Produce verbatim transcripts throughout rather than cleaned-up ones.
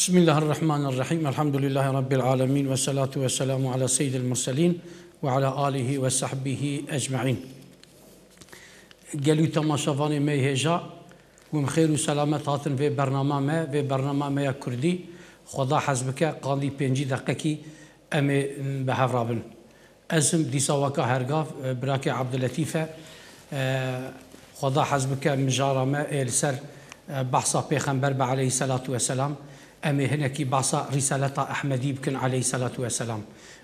Bismillahirrahmanirrahim. Elhamdülillahi Rabbil alemin. Ve salatu ve selamu ala seyyidil murselin ve ala alihi ve sahbihi ecmain. Gelû temaşevanê me yê hêja, hûn xêr û selamet hatin vê bernama me, vê bernama me ya kurdî. Xweda hez bike, qandî pêncî deqekî em ê bi hev rabin. Ez im dîsa weka hergav, e, birakê Abdulletîf e. E, Xweda hez bike mijara me ê li ser, e, behsa Pêxember be aleyhisselatu vesselam. Em ê hinekî behsa Rîsaleta Ehmedî bikin aleyhisselatu vesselam.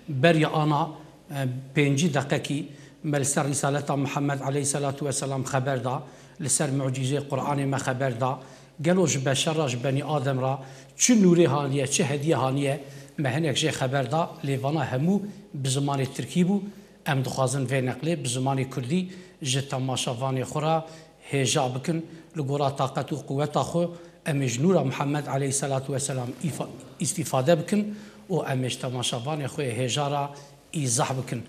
Beriya ana, e, pêncî deqekî me li ser Rîsaleta Muhammed aleyhisselatu vesselam xeber da, li ser mucîzê Qur'anê me xeber da. Gelo ji beşer re, ji benî Adem re çi nûrê haniye, çi hediye haniye, me hinek jê xeber da, lê vana hemû bi zimanê tirkî bû. Em dixwazin vê neqlê bi zimanê kurdî ji temaşevanê xwe re hêja bikin. Li gora taqet û quweta xwe em ê ji nûra Muhammed aleyhisselatu vesselam îfa-, îstîfade bikin û em ê ji temaşevanê xwe yê hêja re îzah bikin.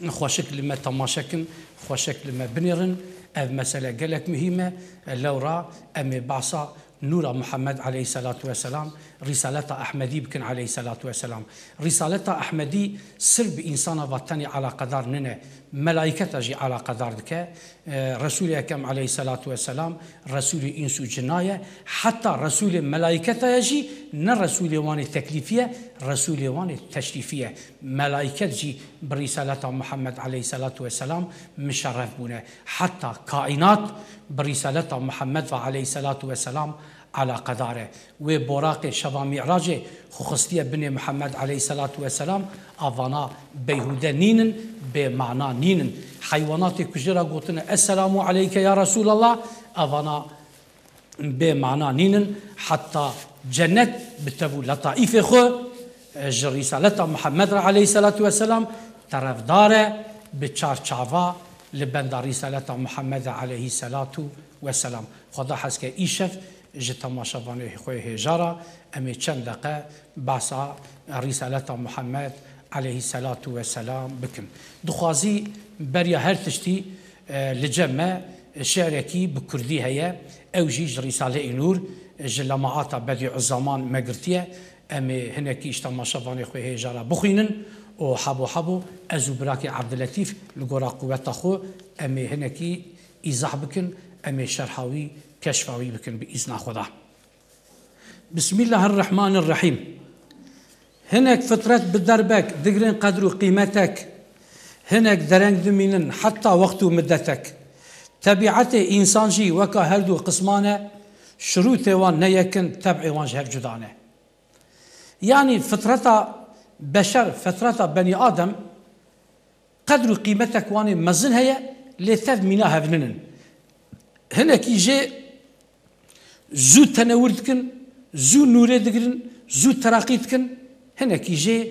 Xweşik li me temaşe kin, xweşik li me binêrin. Ev mesele gelek muhîm e. Lewra em ê behsa nûra Muhammed aleyhisselatu vesselam, Rîsaleta Ehmedî bikin aleyhisselatu vesselam. Rîsaleta Ehmedî sir bi însana ve tenê eleqedar nine, melaîketa jî eleqedar dike. E, Resûlê Ekrem aleyhisselatu vesselam Resûlê îns û cina ye. Heta Resûlê melaîketa ye jî ne Resûlê wan ê teklîfî ye, Resûlê wan ê teşrîfî ye. Melaîket jî bi Rîsaleta Muhammed aleyhisselatu vesselam mişerref bûne. Heta kaînat bi Rîsaleta Muhammed ve aleyhisselatu vesselam eleqedar e. Wê boraqê şeva Mî'racê xwe xistiye binê Muhammed aleyhisselatu vesselam, a vana beyhûde nînin, bê mana nînin. Heywanatê ku jê re gotine, "Esselamu aleyke ya Resûlallah", a vana bê mana nînin, heta cennet bi tev û letaîfê xwe, e, ji Rîsaleta Muhammed re aleyhisselatu vesselam terefdar e, bi çar çava li benda Rîsaleta Muhammed re aleyhisselatu vesselam. Xweda hez ke îşev ji temaşevanê xwe yê hêja re em ê çend deqe behsa Rîsaleta Muhammed aleyhisselatu vesselam bikin. Dixwazî beriya her tiştî, e, li cem me şi'rekî bi kurdî heye. Ew jî ji Rîsaleyê Nûr, ji lemaata Bedîuzzeman me girtiye. Em ê hinekî ji temaşevanê xwe hêja re bixwînin û hebo hebo ez û birakê Abdulletîf li gora quweta xwe em ê hinekî îzah bikin, em ê şerha wî, keşfa wî bikin bi îzna Xweda. Bismillahirrahmanirrahîm. Hinek fitret bi derbek digrin qedr û qîmetek, hinek dereng dimînin heta wext û midetek. Tebîetê însan jî weka her du qisman e, şirûtê wan ne yek in, teb'ê wan ji hev cuda ne. Yanî fitreta beşer, fitreta benî Adem, qedr û qîmetek wan ê mezin heye, lê tev mîna hev nînin. Hinekî jê zû tenewir dikin, zû nûrê digirin, zû teraqî dikin, hinekî jê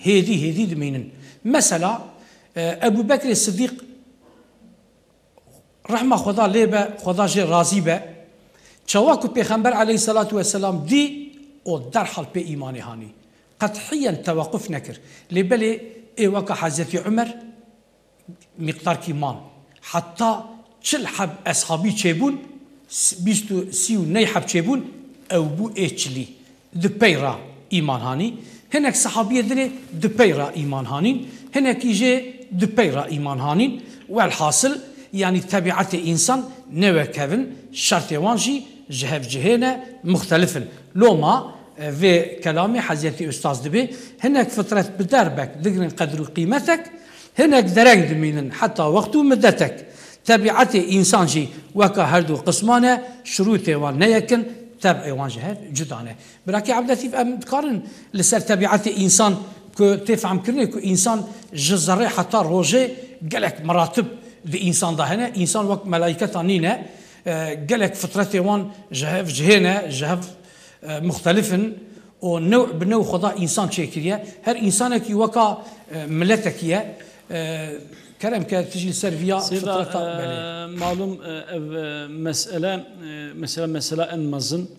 hêdî hêdî dimînin. Mesela, e, Ebû Bekrê Sidîq, rehma Xweda lê be, Xweda jê razî be, çawa ku Pêxember aleyhisselatu vesselam dî û derhal pê îmanê hanî. Qethiyen tewequf nekir. Lê belê ê weka Hezretî Umer mîqdarkî man. Heta çil heb eshabî çêbûn, s-, bîst û sî û ney heb çêbûn, ew bû ê çilî. Di pey re îman hanî. Hinek sehabiyê dinê di pey re îman hanîn. Hinekî jê di pey re îman hanîn. Welhasil, yanî tebîetê însan ne wek hev in, şertê wan jî ji hev cihê ne, muxtelif in. Loma, e, vê kelamê Hezretî Ustaz dibê, hinek fitret bi derbek digrin qedr û qîmetek, hinek dereng dimînin heta wext û midetek. Tebîetê însan jî weka her du qisman e, şirûtê wan ne yek in, teb'ê wan ji hev cuda ne. Birakê Ebdetîf, em dikarin li ser tebîetê însan ku tê fehmkirinê ku însan ji zerrê heta rojê gelek meratib di însan de hene. Însan wek melaîketa nîne, e, gelek fitretê wan ji hev cihê ne, ji hev e, muxtelif in û new bi new Xweda însan çêkiriye. Her însanekî weka, e, miletekî ye. E, kerem ke tu jî li ser viya Seyda, fitreta, e, belê. Malum, e, ev, e, mesele, e, mesela, mesela en mezin,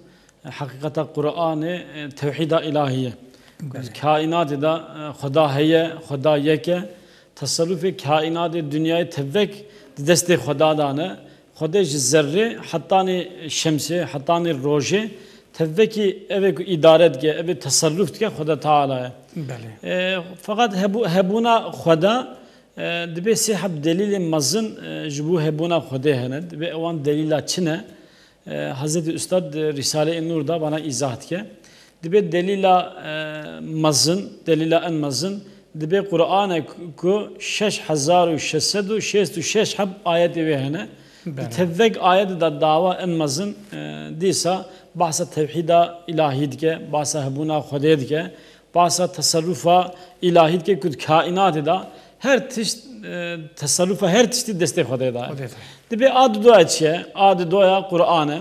e, heqîqeta Qur'anê, e, tewhîda îlahî ye. Belê. Kaînatê de, e, Xweda heye, Xweda yek e. Teserrufê kaînatê, dinyayê tevek di destê Xweda de ne. Xwedê ji zerrê hetanî şemsê, hetanî rojê Tevvekî ev ê ku îdare dike, ev ê teserruf dike Xweda Teala ye. Belê. E, feqet hebû-, hebûna Xweda, e, dibê sê heb delîlê mezin, e, ji bo hebûna Xwedê hene. Dibê ewan delîla çi ne? E, Hezretî Ustad di Rîsaleyê Nûr de vana îzah dike. Dibê delîla, e, mezin, delîla en mezin, dibê Qur'an e ku, ku şeş hezar û şeş sed û şêst û şeş heb ayetê wê hene. Di Belê. tevvek ayetê de dawa en mezin, e, dîsa bahsa tewhîda îlahî dike, bahsa hebûna Xwedê dike, bahsa teserrufa îlahî dike ku di kaînatê de her tişt, e, teserrufa her tiştî destê Xwedê de ye. Xwedê de. Dibê a didoya çi ye? A didoya Qur'an e.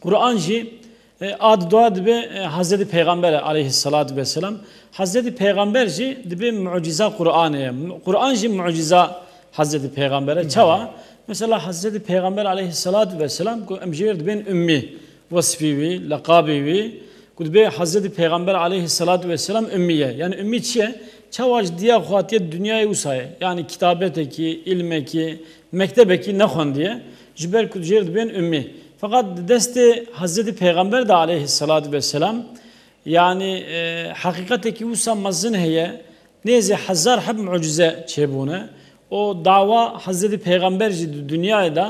Qur'an jî, e, a didoya dibê, e, Hezretî Pêxember e aleyhisselatu vesselam. Hezretî Pêxember jî dibê mucîza Qur'anê ye. Qur'an jî mucîza Hezretî Pêxember e. Çawa? Mesela Hezretî Pêxember aleyhisselatu vesselam ku em jê re dibên ummî, wesfî wî, leqabê wî, ku dibê Hezretî Pêxember aleyhisselatu vesselam ummî ye. Yani ummî çi ye? Çawa ji diya xwe hatiye dinyayê wisa ye. Yani kitabetekî, îlmekî, mektebekî nexwendiye. Ji ber ku jê re dibên ummî. Feqet di destê Hezretî Pêxember de aleyhisselatu vesselam, yani, e, heqîqetekî wisa mezin heye. Nêzî hezar heb mucize çêbûne. O dawa Hezretî Pêxember jî di dinyayê de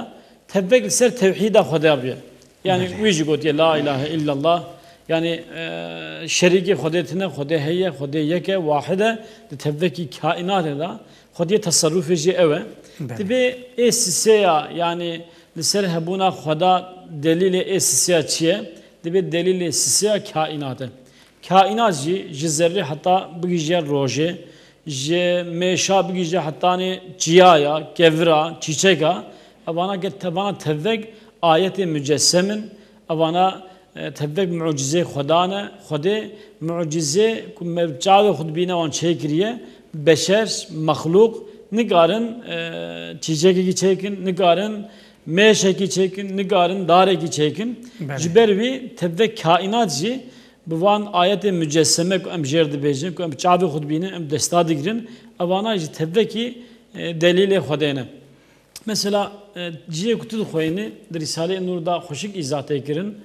tevvek li ser tewhîda Xwedê bûye. Yani Belê. wî jî gotiye la ilahe illallah. Yani, e, şerîkê Xwedê tine, Xwedê heye, Xwedê yek e, wahid e. Di tevvekî kaînatê de Xwedê teserrufê jî ew e. Belê. Dibê ê sisê ya, yani li ser hebûna Xweda delîlê ê sisê ya çi ye? Dibê delîlê sisê ya kaînat e. Kaînat jî ji zerrê heta bigihîje rojê, ji mêşa bigihîje hetanê çiyaya, kevira, çîçeka, evana ke tevana tevvek ayetê mucessem in, evana, e, tevvek mucizê Xweda ne. Xwedê mucizê ku me bi çavê xwe dibîne wan çêkiriye, beşer, mexlûq nikarin, e, çîçekekî çêkin, nikarin mêşekî çêkin, nikarin darekî çêkin. Belê. Ji ber wî tevvek kaînat jî bi van ayetê mucesseme ku em jê re dibêjin, ku em bi çavê xwe dibînin, em desta digirin, evana jî tevvekî, e, delîlê Xwedê ne. Mesela, e, cihê ku tu dixweyînî, di Rîsaleyê Nûr de xweşik îzah tê kirin,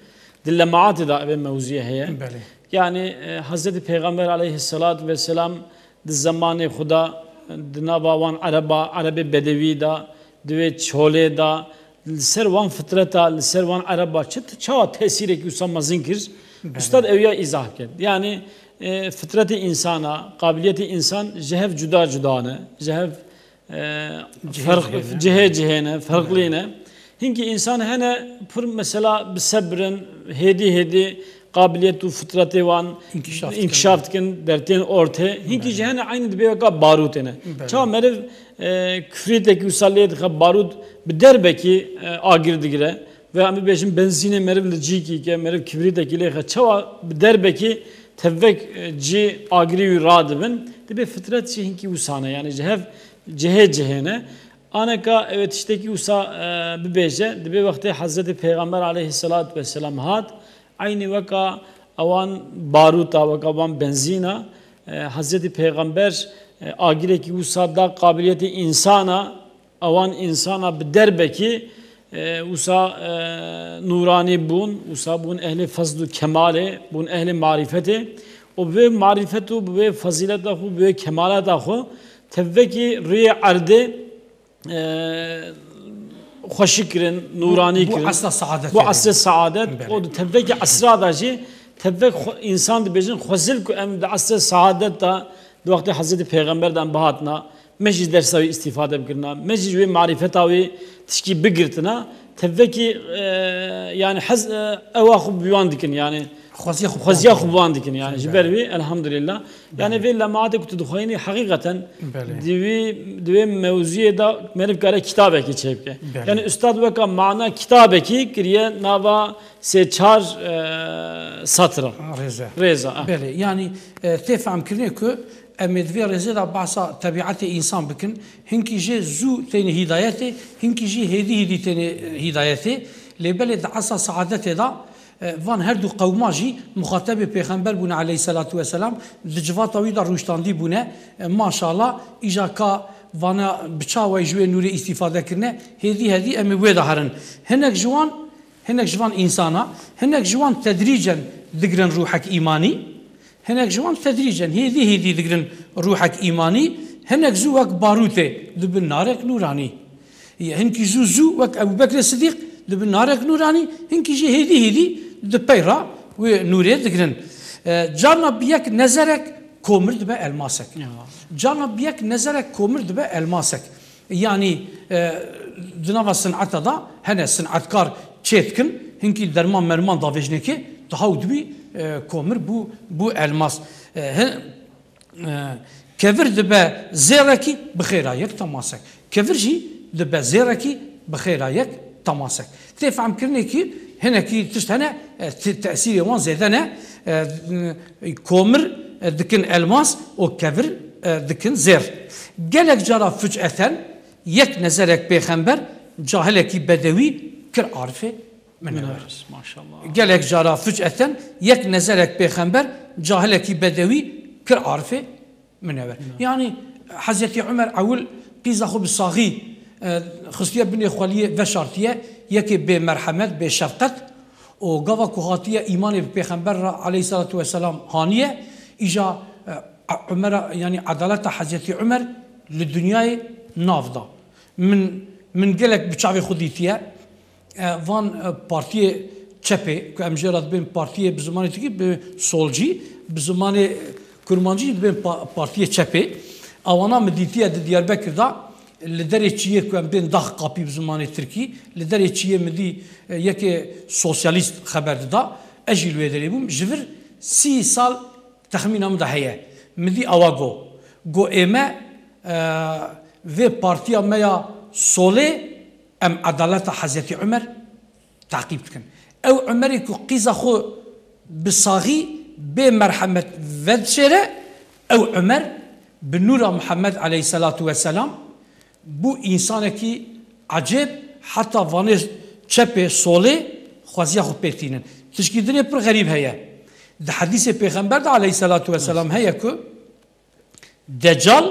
di Lemaatê de ev mewzûyê heye. Belê. Yani, e, Hezretî Pêxember aleyhisselatu vesselam di zemanê xwe de, di nava wan ereba, erebê bedewî de, di wê çolê de, li ser wan fitreta, li ser wan ereba çi, çawa tesîrekî wisa mezin kir? Belê. Ustad ew ya îzah kir. Yani, e, fitretê însana, qabiliyetê însan ji hev cuda cuda ne, ji hev, e, Cihê ferq-, cihê ne. cihê cihê ne, ferqlî ne. Hinkî însan hene pir mesela bi sebr in, hêdî hêdî qabiliyet û fitretê wan Înkişaf dikin. înkişaf dikin, dertên ortê. Hinkî Belê. jî hene eynî dibê weka barûtê ne. Belê. Çawa meriv, e, kifrîtekî wisa lê dixe, barût bi derbekî, e, agir digire. Veya em bibêjin benzînê meriv li cîkî ke meriv kibrîtekî lê xe, çawa bi derbekî tevvek, e, cî agirî wî radibin, dibê fitret jî hinkî wisa ne. Yani ji hev cihê cihê ne. Aneka ew ê tiştekî wisa, e, bibêje, dibê wextê Hezretî Pêxember aleyhisselatu vesselam hat, eynî weka ewan barûta, weka wan benzîna, e, Hezretî Pêxember, e, agirekî wisa da qabiliyetê însana, ewan însana bi derbekî, e, wisa, e, nûranî bûn, wisa bûn ehlê fezl û kemalê, bûn ehlê marîfetê. Û bi wê marîfet û bi wê fezîleta xwe, bi wê kemalata xwe, tevvekî rûyê erdê, e, xweşik kirin, nûranî Bû kirin. esra saadetê Bû esrê saadetê. Belê. Û di tevvekî esra da jî, tevvek xwe, însan dibêjin, xwezil ku em di esrê saadet de, di wextê Hezretî Pêxember de em bihatina, me jî dersa wî îstîfade bikirina, me jî ji wê marîfeta wî tişkî bigirtina, tevvekî, e, yani hez, e, ewa xwe bi wan dikin, yani Xweziya xwe xweziya xwe bi wan dikin, yani ji ber wî, elhamdulillah. Yani vê lemaatê ku tu dixweyînî heqîqeten Belê. di wî, di wê mewzûyê de meriv kare kitabekî çêbike. Belê. Yani ustad weka mana kitabekî kiriye nava sê çar, e, satra. Rêze. Rêza, ah. Belê, yani, e, tê fehmkirinê ku em ê di vê rêzê de behsa tebietê însan bikin. Hinkî jê zû têne hîdayetê, hinkî jî hêdî hêdî têne, e, hîdayetê. Lê belê di esra saadetê de, e, van her du qewma jî muxatebê Pêxember bûne aleyhisselatu vesselam, di civata wî de rûştandî bûne. E, maşallah, îja ka vana bi çawa ji wê nûrê îstîfade kirine, hêdî hêdî em ê wê de herin. Hinek ji wan Hinek ji van însana, hinek ji wan tedrîcen digrin rûhek îmanî, hinek ji wan tedrîcen hêdî hêdî digrin rûhek îmanî, hinek zû wek barûtê dibin narek nûranî. Hinkî zû zû wek Ebû Bekrê Sidîq dibin narek nûranî, hinkî jî hêdî hêdî di pey re wê nûrê digrin. E, carna bi yek nezerek komir dibe elmasek. Ya. Carna bi yek nezerek komir dibe elmasek. Yanî, e, di nava sineta de hene sinetkar çêdikin, hinkî derman merman davêjnekê, diha û dibî, e, komir bû, bû elmas. E, hin-, e, kevir dibe zêrekî bi xêra yek temasek. Kevir jî dibe zêrekî bi xêra yek temasek. Tê fehmkirinê kî hinekî tişt hene, e, te-, tesîrê wan zêde ne, e, komir, e, dikin elmas û kevir, e, dikin zêr. Gelek cara fuc'eten yek nezerek pêxember cahilekî bedewî kir arifê minewer. Minewer, maşallah. Gelek cara fuc'eten yek nezerek pêxember cahilekî bedewî kir arifê minewer. Yanî Hezretî Umer ewil qîza xwe bi saxî, e, xistiye binê xweliyê veşartiye, yekê bê merhemet, bê şefqet û gava ku hatiye îmanê bi pêxember re aleyhissalatu vesselam haniye, îja, e, Umera, yanî edaleta Hezretî Umer li dinyayê nav da. Min, min gelek bi çavê xwe dîtiye. E, van, e, partiyê çepê, ku em jê re dibên partiyê bi zimanê tirkî, bi solcî, bi zimanê kurmancî dibên pa-, partiyê çepê. Ewana min dîtiye di Diyarbekir de, li derê çiyê ku em bên dax kapî bi zimanê tirkî, li derê çiyê min dî, e, yekê sosyalîst xeber dida. Ez jî li wê derê bûm. Ji vir sî sal texmîna min de heye. Min dî ewa got. Got ême, e, vê partiya me ya solê em edaleta Hezretî Umer teqîb dikin. Ew Umerê ku qîza xwe bi saxî bê merhemet vedişêre, ew Umer bi nûra Muhammed aleyhisselatu vesselam bû însanekî ecêb, heta vanê çepê, solê xweziya xwe pê tînin. Tişkî dinê pir xerîb heye. Di hedîsê Pêxember de aleyhisselatu vesselam heye ku Decal,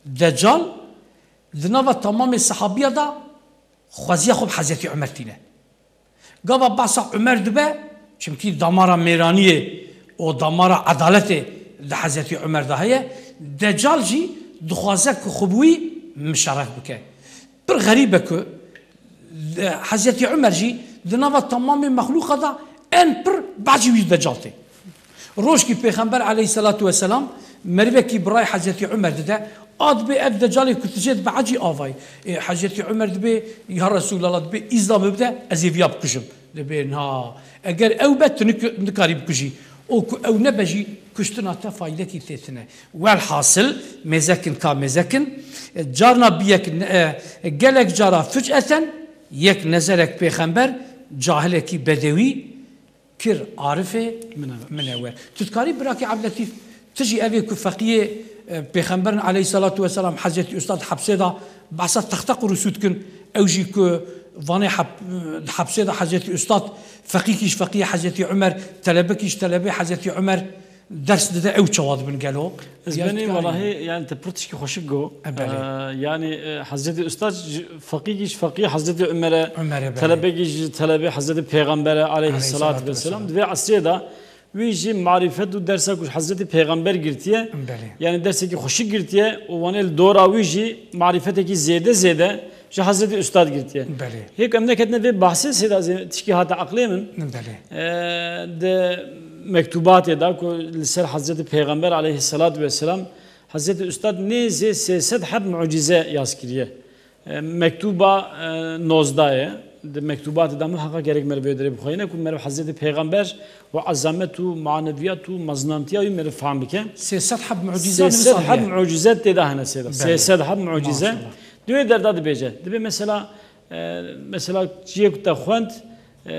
Decal di nava temamê sehabiya de xweziya xwe bi Hezretî Umer tîne. Gava behsa Umer dibe, çimkî damara mêraniyê û damara edaletê di Hezretî Umer de heye, Decal jî dixwaze ku xwe bi wî mişeref bike. Pir xerîb e ku Hezretî Umer jî di nava temamê mexlûqa de en pir behcî wî Decal tê. Rojkî Pêxember aleyhisselatu vesselam merivekî birayê Hezretî Umer dide, a dibê ev Decalê ku tu jê dibehecî avayî. Ê, Hezretî Umer dibê, ya Resûlallah, dibê îzna min bide, ez ê viya bikujim. Dibê na, eger ew be tu nik-, nikarî bikujî. Û ku ew nebe jî kuştina te faydekî tê tine. Welhasil, mêzekin ka mêzekin, e, carna bi yek ne-, e, gelek cara fuc'eten yek nezerek pêxember cahilekî bedewî kir arifê minewer. Minewer. Tu dikarî birakî Ebdletîf, tu jî evê ku feqiyê, e, pêxemberin aleyhisselatu vesselam Hezretî Ustad hepsê de behsa texte qurusû dikin, ew jî ku vanê hep-, hepsê de Hezretî Ustad, feqîkî ji feqiyê Hezretî Umer, telebekî ji telebê Hezretî Umer, ders dide ew çawa dibin gelo? Ez benî welahî, yani te pir tişkî xweşik got. E, belê. E, yani, e, Hezretî Ustad ji feqîkî ji feqî Hezretî Umer'e, Umer'e, belê. Telebekî ji telebê Hezretî Pêxembere aleyhisselatu vesselam. Aleyhisselatu vesselam. Di vê esrê de wî jî marîfet û dersa ku ji Hezretî Pêxember girtiye, belê. Yani dersekî xweşik girtiye û wanê li dora wî jî marîfetekî zêde zêde ji Hezretî Ustad girtiye. Belê. Hêk em neketine vê bahsê sêda zê tişkî hate aqlê min. Belê. E, di mektubatê de ku li ser Hezretî Pêxember aleyhisselatu vesselam Hezretî Ustad nêzê sê sed heb mucize yaz kiriye. E, mektuba, e, nozdeh ye. Di mektubatê de muheqeq gerek meriv vê derê bixweyne ku meriv Hezretî Pêxember û ezamet û maneviyat û mezinantiya wî meriv fehm bike. Sê sed heb mucize. Sê sed heb mucize tê de hene sêda. Belê. Sê sed heb mucize. Maşallah. Di wê derda dibêje. Dibê mesela, e, mesela ciyê ku te xwend, e,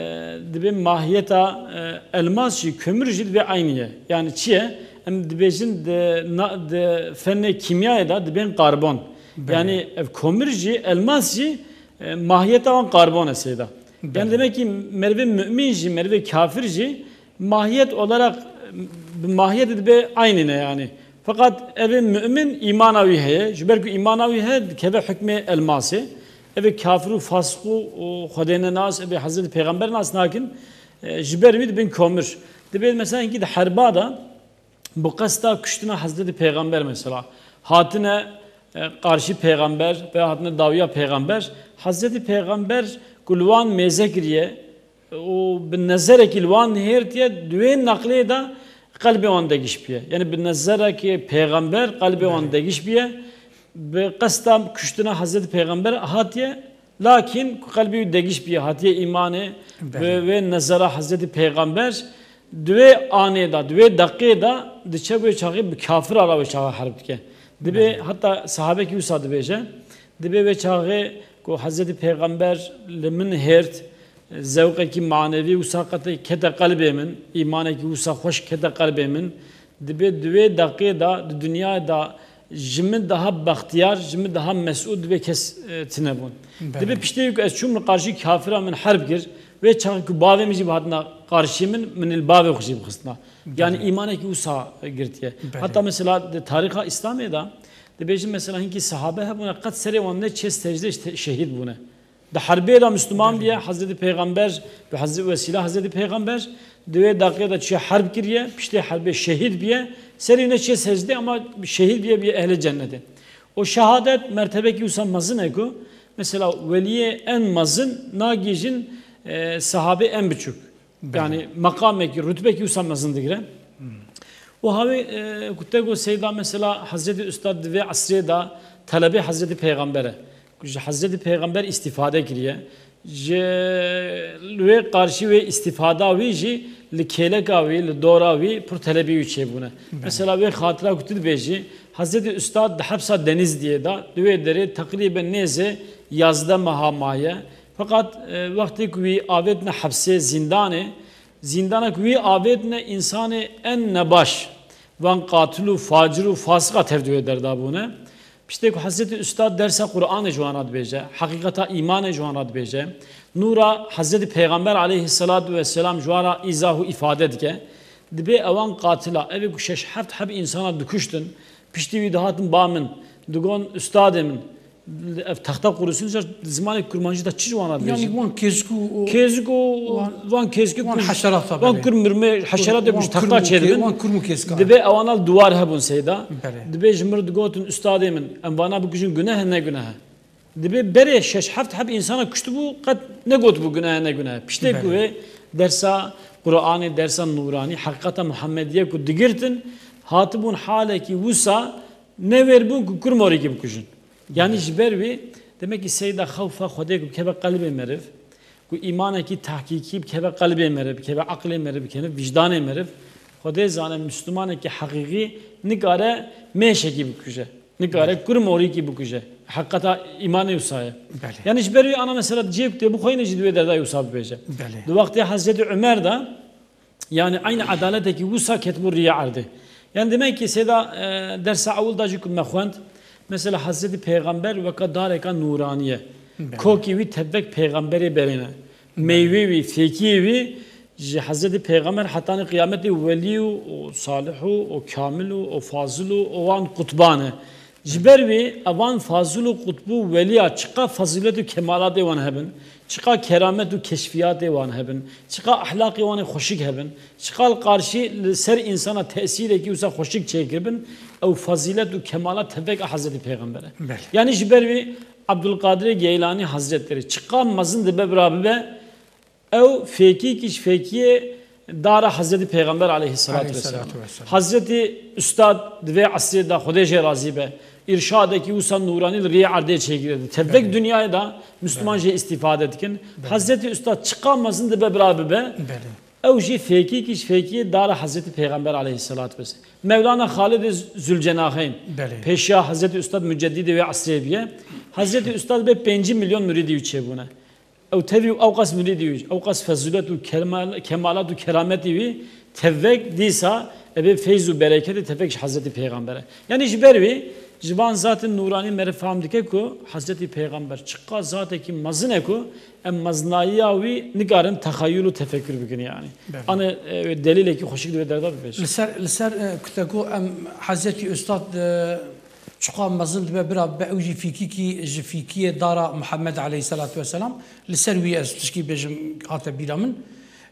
dibê mahiyeta, e, elmas jî, kömür jî dibê eynî ye. Yani çi ye? Em dibêjin di na-, di fenê kîmyayê de dibên karbon. Belê. Yani ev kömür jî, elmas jî, e, mahiyeta wan karbon e sêda. Belê. Yani demek ki merivê mümin jî, merivê kafir jî mahiyet olarak, bi mahiyetê dibe aynı ne yani. Fakat evê mümin îmana wî heye. Ji ber ku îmana wî heye, dikeve hukmê elmasê. Ev ê kafir û fasiq û, û Xwedê nenas, ev ê Hezretî Pêxember nas nakin, e, ji ber wî dibin komir. Dibê mesela hinkî di herba de bi qesta kuştina Hezretî Pêxember mesela hatine, e, qarşî Pêxember veya hatine dawiya Pêxember, Hezretî Pêxember ku li wan mêze kiriye, û bi nezerekî li wan nihêrtiye, di wê neqlê de qelbê wan degiş biye. Yani bi nezerekî pêxember qelbê wan Belê. degiş biye. Bi qesta kuştina Hezretî Pêxember hatiye, lakin ku qelbê wî degiş biye, hatiye îmanê, Belê. bi wê nezera Hezretî Pêxember, di wê anê de, di wê deqê de diçe wê çaxê bi kafira re wê çaxa herb dike. Dibê Belê. heta sahabekî wisa dibêje, Dibê wê çaxê ku Hezretî Pêxember li min hêrt, zewqekî manevî wisa qete-, kete qelbê min, îmanekî wisa xweş kete qelbê min, dibê di wê deqê de, di dinyayê de ji min daha bextiyar, ji min daha mesûd dibê kes, e, tine bûn. Belê. Dibê piştê ku ez çûm li qarşî kafira min herb kir, wê çaxê ku bavê min jî bi hatina qarşî min, min li bavê xwe jî bixistina. Yanî Belê. îmanekî wisa girtiye. Belê. Heta mesela di tarîxa Îslamê de, Dibêjin mesela hinkî sahabe hebûne, qet serê wan neçê secdê, şehîd bûne. Di herbê de Misliman Belê. biye, Hezretî Pêxember, bi Hezretî wesîla Hezretî Pêxember, di wê deqê de çiye herb kiriye, piştê herbê şehîd biye, serê wî neçiye secdê ama şehîd biye, biye ehlê cennetê. O şehadet mertebekî wisa mezin e ku, mesela weliyê en mezin nagihîjin, e, sahabê en biçûk. Belê. Yani meqamekî, rutbekî wisa mezin digire. Hmm. Û hawê, e, ku te got Seyda mesela Hezretî Ustad di vê esrê de telebê Hezretî Pêxember e. Ku ji Hezretî Pêxember îstîfade kiriye. Ji wê qarşî wê îstîfada wî jî li kêleka wî, li dora wî pir telebî wî çêbûne. Belê. Mesela wê xatira ku tu dibêjî, Hezretî Ustad di hepsa Denizliyê de, di wê derê teqrîben nêzê yazdeh meha maye. Feqat, e, wextê ku wî avêtine hepsê, zîndanê, zîndana ku wî avêtine, însanê en nebaş, van qatil û facir û fasiqa tev di wê derda bûne. Piştê ku Hezretî Ustad dersa Qur'anê ji wan re dibêje, heqîqeta îmanê ji wan re dibêje, nûra Hezretî Pêxember aleyhisselatu vesselam ji wan re îzah û îfade dike, dibê ewan qatila, ev ê ku şeş heft heb însana dikuştin, piştî wî dihatin ba min, digon, Ustadê min, Ev texta qurusîn ji zimanê kurmancî de çi ji wan re dibêjin? Yani wan kêzik û, û Kêzik û wan, van kêzikê wan ku, heşerata wan belê. kur mirmê, heşeratê ku ji Wan texta kurm û kê-, çêdibin, wan kurm û kêzika. dibê ewana li diwar hebûn Seyda. Belê. Dibê ji min re digotin, Ustadê min, em vana bikujin guneh e, ne guneh e? Dibê berê şeş heft heb însana kuştibû, qet negotibû guneh e, ne guneh e. Piştê ku Belê. wê dersa Qur'anê, dersa nûranî, heqîqeta Muhammediye ku digirtin, hatibûn halekî wisa newêr bûn ku kurm orîkî bikujin. Yanî ji ber wî, demek ki Seyda xewfa Xwedê ku bikeve qelbê meriv, ku îmanekî tehkîkî bikeve qelbê meriv, bikeve eqlê meriv, bikeve vîjdanê meriv, Xwedê zane Mislimanekî heqîqî nikare mêşekî bikuje, nikare Belê. kurm orîkî bikuje. Heqeta îmanê wisa ye. Belê. Yanî ji ber wî ana mesela cihê ku tê bixweyne jî di wê derda wisa bibêje. Belê. Di wextê Hezretî Umer de, Yani eynî edaletekî wisa ketibû riyê erdê. Yani demek ki Seyda, e, dersa ewil da jî ku me xwend, mesela Hezretî Pêxember weka dareka nûranî ye. Belê. Kokî wî tevek pêxemberê berê ne. Belê. Meyvê wî, fêkiyê wî ji Hezretî Pêxember hetanî qiyametê welî û, û salih û, û kamil û, û fazil û, û wan qutban e. Ji ber wî evan fazil û qutb û weliya çiqa fazîlet û kemalatê wan hebin, çiqa keramet û keşfiyatê wan hebin, çiqa ehlaqê wan ê xweşik hebin, çiqa li qarşî li ser însana tesîrekî wisa xweşik çêkiribin, ew fazîlet û kemalat tevek a Hezretî Pêxember e. Belê. Yanî ji ber wî Abdulqadirê Geylanî Hezretlerî çiqa mezin dibe bira bibe, Ew fêkîkî ji fêkiyê dara Hezretî Pêxember aleyhisselatu vesselam. Aleyhisselatu vesselam. Hezretî Ustad di vê esrê de, Xwedê jê razî be, îrşadekî wisa nûranî li riyê erdê çêkirî. Tevek Belê. dinyayê de Misliman Belê. jê îstîfade dikin. Belê. Hezretî Ustad çiqa mezin dibe bira bibe, Belê. ew jî fêkîkî ji fêkiyê dara Hezretî Pêxember aleyhisselatu vesselam. Mevlana Xalidê Zülcenaheyn, Belê. pêşiya Hezretî Ustad Muceddîdê wê esrê biye. Hezretî Ustad bê pêncî milyon mirîdî wî çêbûne. Ew tevî û ew qas mirîdî wî, ew qas fezîlet û kemal-, kemalat û kerametî wî tevek dîsa ebe feyz û bereketê tevek ji Hezretî Pêxember e. Yanî ji ber wî ji van zatên nûranî meriv fam dike ku Hezretî Pêxember çiqa zatekî mezin e ku em meznayiya wî nikarin texeyul û tefekkür bikin yanî. Belê. Ane, e, delîlekî xweşik di wê derda bibêje. Li ser, li ser, e, ku te got em Hezretî Ustad, e, çiqa mezin dibe bira be ew jî fîkîkî ji fîkiyê dara Muhammed aleyhisselatu vesselam. Li ser wî ez tişkî bêjim hate bîra min.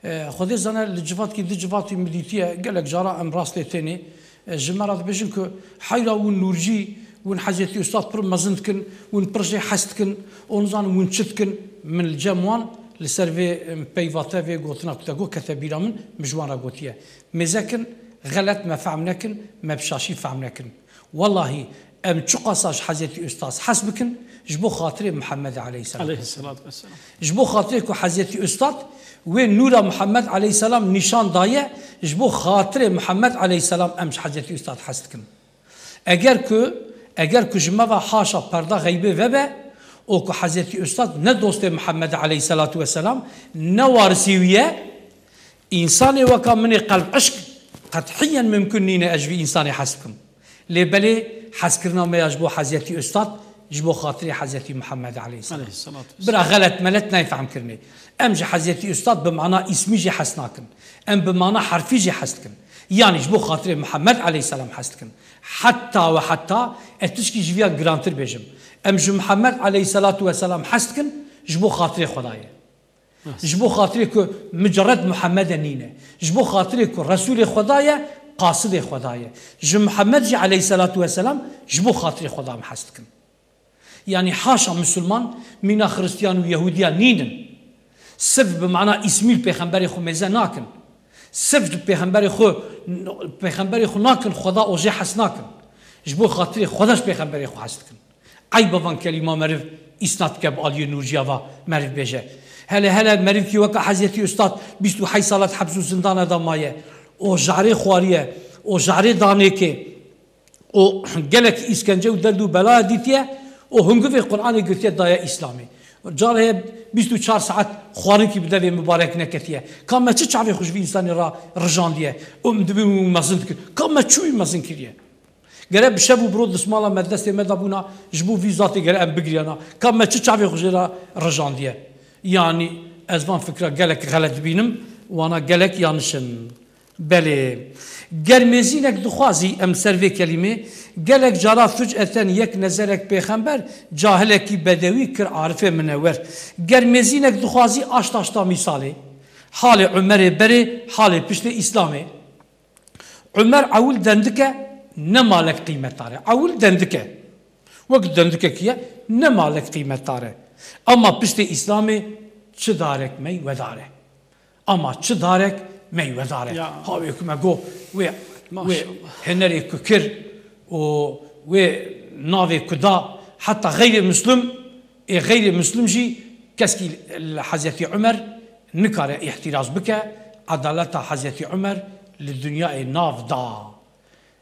E, Xwedê zane li civatkî di civatî min dîtiye gelek cara em rastê tênê. E, ji me re dibêjin ku heyra win nûrcî, win Hezretî Ustad pir mezin dikin, win pir jê hez dikin, û nizanim win çi dikin, min li cem wan li ser vê, em, peyva te vê gotina ku te got kete bîra min, min ji wan re gotiye. Mêzekin, xelet me fehm nekin, me bi şaşî fehm nekin. Wellahî, em çiqasa ji Hezretî Ustad hez bikin, ji bo xatirê Muhammed aleyhisselam. Aleyhisselatu vesselam. Ji bo xatirê ku Hezretî Ustad wê nûra Muhammed aleyhisselam nîşan daye, ji bo xatirê Muhammed aleyhisselam em ji Hezretî Ustad hez dikin. Eger ku, eger ku ji me ve haşa perda xeybê vebe, û ku Hezretî Ustad ne dostê Muhammed aleyhisselatu vesselam, ne warisî wî ye, însanê weka min ê qelb eşq qethiyen mimkun nîne ez ji vî însanê hez bikim. Lê belê hezkirina me ya ji bo Hezretî Ustad, ji bo xatirê Hezretî Muhammed aleyhisselam. Aleyhisselatu vesselam. Bira xelet melet nayê fehm kirinê. Em ji Hezretî Ustad bi mana îsmî jê hez nakin. Em bi mana herfî jê hez dikin. Yanî ji bo xatirê Muhammed aleyhisselam hez dikin. Heta we heta ez tişkî ji viya girantir bêjim. Em ji Muhammed aleyhisselatu vesselam hez dikin, ji bo xatirê Xwedayê. Ji bo xatirê ku mucerred Muhammede nîne. Ji bo xatirê ku Resûlê Xweda ye, qasidê Xweda ye. Ji Muhammed jî aleyhisselatu vesselam ji bo xatirê Xweda em hez dikin. Yanî haşa Musulman mîna Xiristiyan û Yehudiya nînin. Siv bi mana îsmî li Pêxemberê xwe mêze nakin. Siv li Pêxemberê xwe, Pêxemberê xwe nakin, Xweda û jê hez nakin. Ji bo xatirê Xweda ji Pêxemberê xwe hez dikin. Eyba van kelîma meriv îsnad dike bi aliyê nûrciya va meriv bêje. Hele hele merivkî weka Hezretî Ustad bîst û heşt salat heps û zindana da maye. O jarê xwariye, o jarê danêkê, o gelek îskence û derd û belaya dîtiye, o hingivê Qur'anê girtiye daye Îslamê. Carê bîst û çar saet xwarinkî bi devê mibarek neketiye. Ka me çi çavê xwe ji vî însanê ra rijandiye? O min dibî wî mezin dikir. Ka me çi wî mezin kiriye? Gere bi şev û bi roj dismala me destê me de bûna, ji bo vî zatê gere em bigiriyana. Ka me çi çavê xwe jê re rijandiye? Yanî ez van fikra gelek xelet dibînim, wana gelek yaniş in. Belê. Ger mêzînek dixwazî, em ser vê kelîmê, gelek cara fuc'eten yek nezerek pêxember, cahilekî bedewî kir arifê minewer. Ger mêzînek dixwazî aşt aşta mîsalê. Halê Umerê berê, halê piştê Îslamê. Umer ewil dendike, ne malek qîmetdar e. Ewil dendike. Wek dendikekî ye, ne malek qîmetdar e. Ama piştê Îslamê çi darek meywedar e. Ama çi darek meywedar e. Ya. Hawê ku me got, wê, wê Maşallah. Hinerê ku kir û wê navê ku da, heta xeyrê Muslim, ê xeyrê Muslim jî keskî li Hezretî Umer nikare îhtiraz bike, edaleta Hezretî Umer li dinyayê nav da.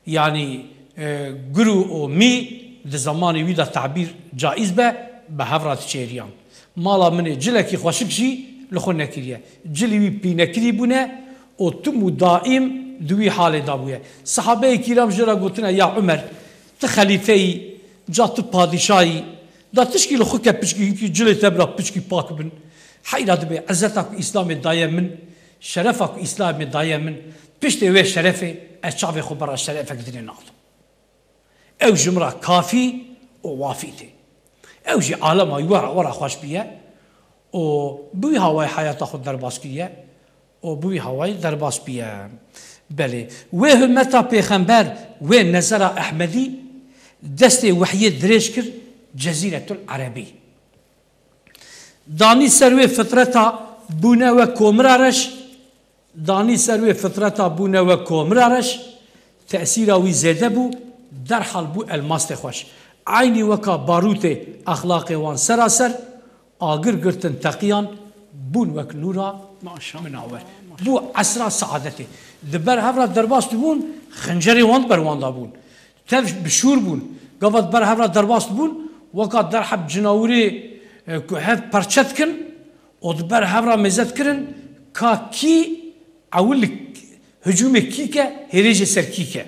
Yanî, e, guru û mî di zemanê wî de tabîr caiz be, bi hev re diçêriyan. Mala min ê cilekî xweşik jî li xwe nekiriye. Cilî wî pînekirî bûne û tim û daîm di wî halê de bûye. Sehabeyê kîram jê re gotine, ya Umer, tu xelîfeyî, ca tu padîşayî, da tişkî li xwe ke piçkî hinkî cilê te bira piçkî pak bin. Heyra dibe, izzeta ku Îslamê daye min, şerefa ku Îslamê daye min, piştê wê şerefê ez çavê xwe bera şerefek dinê nadim. Ew ji min re kafî û wafî tê. Ew jî alema wî wera, wera xweş bûye û bi wî hawayê heyata xwe derbas kiriye û bi wî hawayê derbas bûye. Belê. Wê himmeta pêxember, wê nezera Ehmedî, destê wehyê dirêj kir Cezîretul Erebî. Danî ser wê fitreta bûne wek komira reş, danî ser wê fitreta bûne wek komira reş, tesîra wî zêde bû, derhal bû elmastê xweş. Eynî weka barûtê exlaqê wan seraser, agir girtin teqiyan, bûn wek nûra Maşallah. Minawer. Bû esra saadetê. Di ber hev re derbas dibûn, xincerê wan di ber wan de bûn. Tev bi şûr bûn. Gava di ber hev re derbas dibûn, weka derheb cinawirê, e, ku hev perçe dikin û di ber hev re mêze dikirin, ka kî ewil hicûmê kî ke, hêrêjê ser kî ke.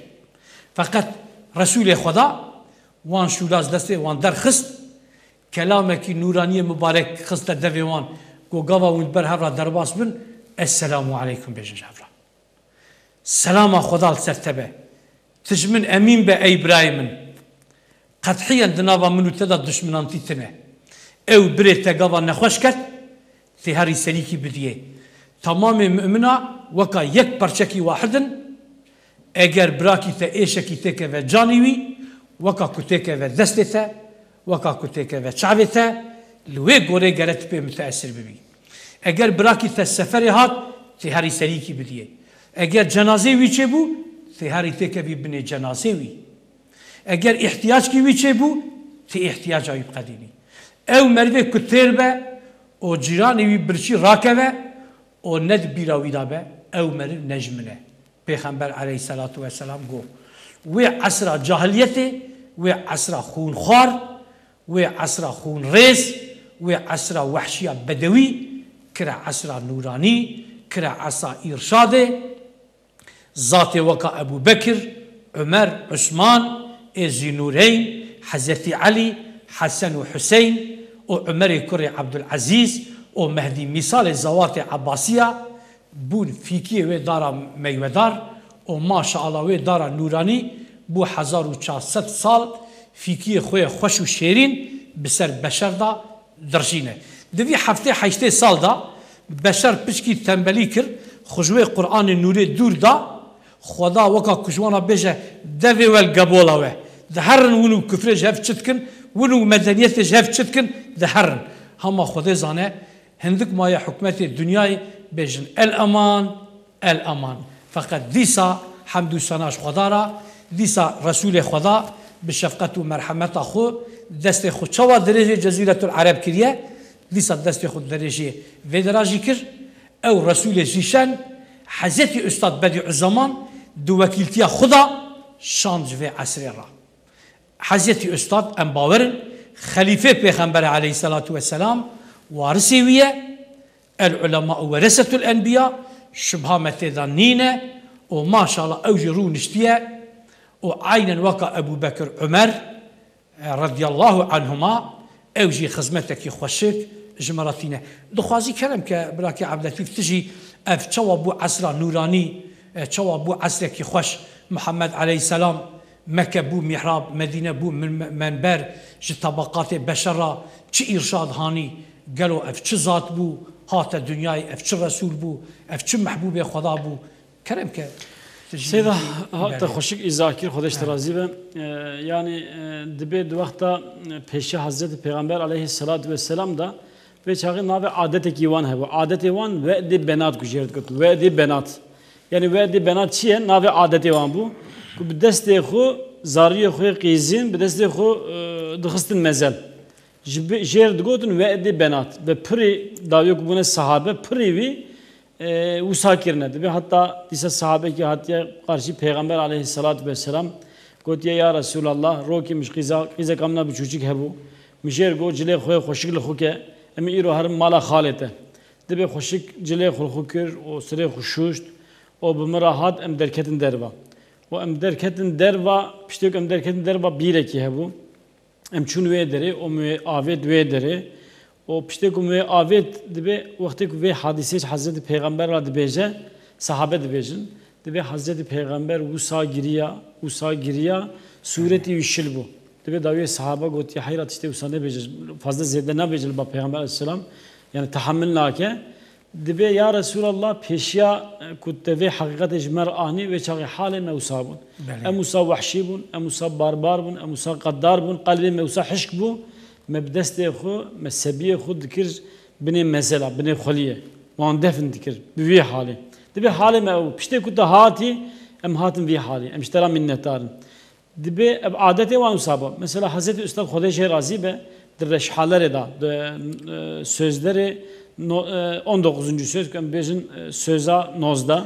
Feqet Resûlê Xweda wan şûla ji destê wan derxist, kelamekî nûraniyê mibarek xiste devê wan, ku gava hûn di ber hev re derbas bin, Esselamu aleykum bêjin ji hev re. Selama Xweda li ser te be. Tu ji min emîn be ey birayê min. Qethiyen di nava min û te de duşminantî tine. Ew birê te gava nexweş ket, tê herî serîkî bidiyê. Temamê mumina weka yek perçekî wahid in. Eger birakî te êşekî têkeve canî wî, weka ku têkeve destê te, weka ku têkeve çavê te, li wê gorê gere tu pê mutaesir bibî. Eger birakî te seferê hat, tê herî serîkî bidiyê. Eger cenazê wî çêbû, tê herî têkevî binê cenazê wî. Eger îhtiyackî wî çêbû, tê îhtiyaca wî biqedînî. Ew merivê ku têr be û cîranê wî birçî rakeve û ne di bîra wî de be, ew meriv ne ji min e. Pêxember aleyhisselatu vesselam got, wê esra cahiliyetê, wê esra xûnxwar, wê esra xûnrêz, wê esra wehşiya bedewî, kire esra nûranî, kire esra îrşadê, Zatê weka Ebû Bekir, Umer, Usman, ê Zînûreyn, Hezretî Elî, Hesen û Huseyn û Umerê kurê Ebdulezîz û Mehdî Mîsalê zewatê Ebasiya bûn fîkiyê wê dara meywedar û maşeala wê dara nûranî bû hezar û çar sed sal fîkiyê xwe yê xweş û şêrîn bi ser beşer de dirjîne. Di vî heftê heştê sal de beşer piçkî tembelî kir, xwe ji wê Quranê nûrê dûr da, Xweda weka ku ji wana bêje, devê wel gebola we. Diherin win û kufrê ji hev çi dikin, win û medeniyetê ji hev çi dikin, diherin. Hema Xwedê zane, hindik maye hikûmetê dinyayê bêjin, El eman, El eman. Feqet dîsa hemd û sena ji Xweda re, dîsa Resûlê Xweda bi şefqet û merhemeta xwe destê xwe çawa dirêjê Cezîretul Ereb kiriye, dîsa destê xwe dirêjê vê dera jî kir. Ew Resûlê Zîşen, Hezretî Ustad Bedîuzzeman di wekîltiya xwe de şand ji vê esrê re. Hezretî Ustad, em bawer in, xelîfê Pêxemberê aleyhisselatu vesselam warisê wî ye, El ulema'u weresetul enbiya, şubha me tê de nîne û maşallah ew jî rûniştiye û eynen weka Ebû Bekir Umer, e, radiyallahu anhuma, ew jî xizmetekî xweşik ji me re tîne. Dixwazî kerem ke birakê Ebdilletîf tu jî ev çawa bû esra nûranî, e, çawa bû esrekî xweş Muhammed aleyhisselam Mekke bû mihrab, Medîne bû min-, menber, ji tabaqatê beşer re çi îrşad hanî, gelo ev çi zat bû, hate dinyayê, ev çi resûl bû, ev çi mehbûbê Xweda bû? Kerem ke, tu jî Seyda, wî ha, te berê. Xweşik îzah kir, Xwedê ji te Ha. razî be. E, yanî, e, dibê di wexta, e, pêşiya Hezretî Pêxember aleyhisselatu vesselam de vê çaxê navê adetekî wan hebû. Adetê wan we'dê benat ku jê re digot. We'dê benat. Yanî we'dê benat çi ye? Navê adetê wan bû. Ku bi destê xwe, zariyê xwe yê qîzîn, bi destê xwe, e, dixistin mezel. Ji bi-, jê re digotin we'dê benat. Bi pirî dawiyê ku bûne sahabe, pirî wî, e, wisa kirine. Dibê heta dîsa sahabekî hatiye qarşî Pêxember aleyhisselatu vesselam, gotiye, Ya Resulallah, rokê min ji qîza, qîzeka min a biçûçik hebû. Min jê re got, cilê xwe yê xweşik li xwe ke, em ê îro herin mala xalê te. Dibê xweşik cilê xwe li xwe kir û sirê xwe şûşt û bi min re hat, em derketin derva. Û em derketin derva, piştê ku em derketin derva bîrekî hebû. Em çûn wê derê û em wê avêt wê derê. Û piştê ku em wê avêt dibê, wextê ku vê hadîsê ji Hezretî Pêxember re dibêje, sahabe dibêjin, dibê Hezretî Pêxember wisa giriya, wisa giriya, sûretî wî şil bû. Dibê dawiyê sahabe gotiye, heyra tiştê wisa nebêje, fazla zêde nabêje li ba Pêxember aleyhisselam, yani tehemil nake. Dibê, ya Resulallah, pêşiya, e, ku te vê heqîqetê ji me re anî, vê çaxê halê me wisa bûn. Belê. Em wisa wehşî bûn, em wisa barbar bûn, em wisa qedar bûn, qelbê me wisa hişk bû, me bi destê xwe, me sebiyê xwe dikir binê mezela, binê xweliyê. Wan defn dikir, bi vî halê. Dibê halê me ew bû. Piştê ku te hatî, em hatin vî halê. Em ji te re minnetdar in. Dibê ev adetê wan wisa be. Mesela Hezretî Ustad Xwedê jê razî be, di Reşhalerê de, di, e, Sözlerê no-, e, on dokuzuncu söz, em bêjin, e, söza nozdeh.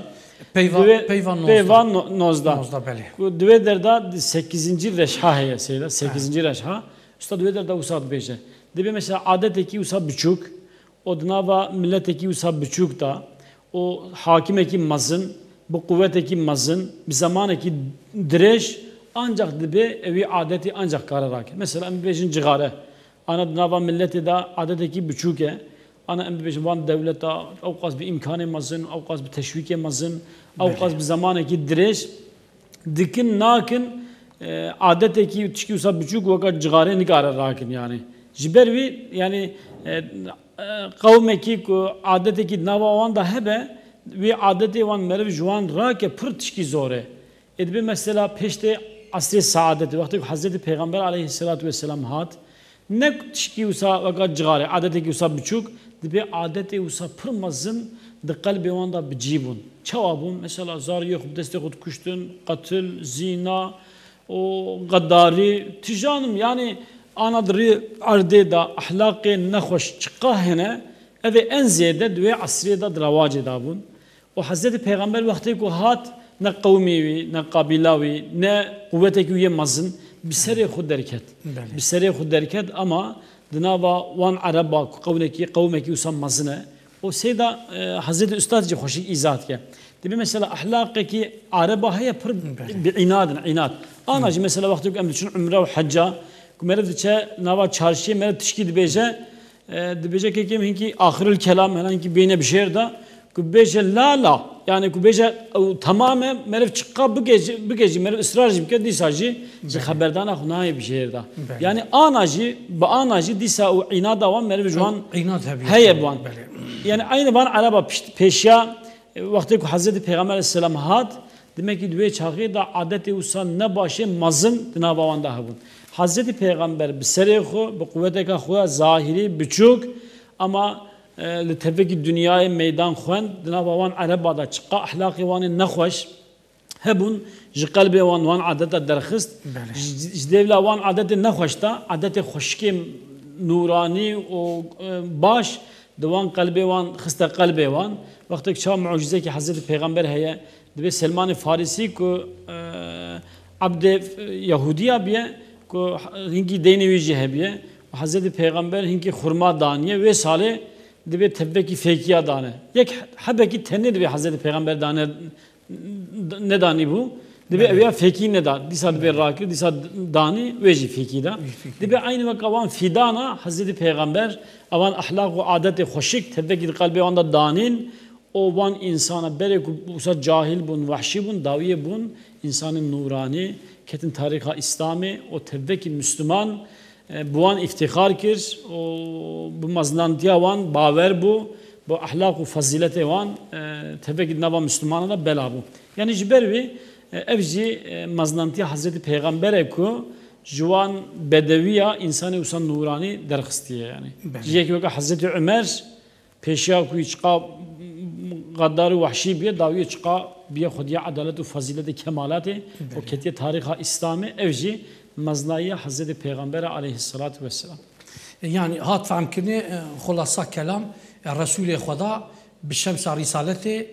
Peyva, Dibê peyva nozdeh. Peyva no-, nozdeh. Nozdeh, belê. Ku di wê derda di sekizinci Reşha heye, seyda, sekizinci Reşha. Ustad wê derda wisa dibêje. Dibê mesela adetekî wisa biçûk, û di nava miletekî wisa biçûk de û hakimekî mezin, bi quwetekî mezin, bi zemanekî dirêj, ancak dibê ewî adetî ancak kare rake. Mesela em bibêjin cixare. Ana di nava miletê de adetekî biçûk e. Ana em bibêjin van dewleta ewqas bi îmkanê mezin, ewqas bi teşwîkê mezin, ewqas Belê. bi zemanekî dirêj. Dikin nakin, e, adetekî tişkî wisa biçûk weka cixarê nikare rakin yani. Ji ber wî yani, e, e, qewmekî ku adetekî di nava wan de hebe, wî adetê wan meriv ji wan rake pir tişkî zor e. Ê dibe mesela pêştê esrê saadetê, wextê ku Hezretî Pêxember aleyhisselatu vesselam hat, ne tişkî wisa weka cixarê, adetekî wisa biçûk, dibe adetê wisa pir mezin di qelbê wan de bi cî bûn. Çawa bûn? Mesela zariyê xwe bi destê xwe dikuştin, qetil, zîna û xedarî, tijanim, yani ana di rê erdê de ehlaqê nexweş çiqa hene, ev ê en zêde di wê esrê de di rewacê de bûn. Û Hezretî Pêxember wextê ku hat, ne qewmê wî, ne qabîla wî, ne quwetekî wî yê mezin bi serê xwe derket. Belê. Bi serê xwe derket, ama di nava wan ereba ku qewlekî, qewmekî wisa mezin e. Û seyda, e, Hezretî Ustad jî xweşik îzah dike. Dibê mesela ehlaqekî ereba heye pir Belê. bi înad in, înad. Ana jî mesela wextê ku em diçin umre û hecca, ku meriv diçe nava çarşiyê, meriv tişkî dibêje, E, dibêje kekê min hinkî axiril kelam, hela hinkî bêne bi şêr de, ku bêje la la, yani ku bêje ew temam e, meriv çiqa bike jî, bike jî, meriv israr jî bike, dîsa jî ji Belê. xeberdana xwe nayê bi şêr de. Belê. Yani ana jî, bi ana jî dîsa û înada wan meriv ji wan Ew înad hebû. heye bi wan. Belê. Yani aynî van ereba pişt-, pêşiya, e, wextê ku Hezretî Pêxember aleyhisselam hat, Demek ki di wê çaxê de adetê wisa ne başê mezin di nava wan de hebûn. Hezretî Pêxember bi serê xwe, bi quweteka xwe ya zahîrî, biçûk, ama, e, li tevekî dinyayê meydan xwend, di nava wan ereba de çiqa ehlaqê wan ê nexweş hebûn, ji qelbê wan, wan adeta derxist. Belê. Ji, ji dêvla wan adetê nexweş de, adetê xweşikê nûranî û, e, baş di wan qelbê wan xiste qelbê wan. Wextek çawa mucizekî Hezretî Pêxember heye, Dibê Selmanê Farisî ku, e, ebdê, e, Yahûdiya biye, ku hinkî deynê wî jî hebiye û Hezretî Pêxember hinkî xurma daniye, wê salê dibê tevbekî fêkiya dane. Yek hebekî tenê dibê Hezretî Pêxember dane, nedanî bû. Dibê Belê. ew ya fêkî neda. Dîsa dibê rakir, dîsa danî, wê jî fêkî da. Wê fêkî. Dibê aynî weka wan fîdana Hezretî Pêxember, ewan ehlaq û adetê xweşik, tevbekî di qelbê wan de danîn, û wan însana berê ku wisa cahil bûn, wehşî bûn, dawiyê bûn, însanên nûranî, ketin tarîxa Îslamê û tevekî Müslüman, e, bi wan îftîxar kir û bi mezinantiya wan bawer bû, bi ehlaq û fezîletê wan, e, tevekî di nava Müslümana de bela bû. Yani ji ber wî, e, ev jî, e, mezinantiya Hezretî Pêxember e ku ji wan bedewiya însanê wisa nûranî derxistiye yani. Belê. Ji yekî weke Hezretî Ömer, Pêşiya ku wî çiqa xeddar û wehşî biye, dawiyê çiqa biye xwediya edalet û fezîletê kemalatê û Belê. ketiye tarîxa Îslamê, ev jî meznayiya Hezretê Pêxember e aleyhisselatu vesselam. Yani hat fehmkirinê, e, xulasa kelam, e, Resûlê Xweda bi şemsa rîsaletê,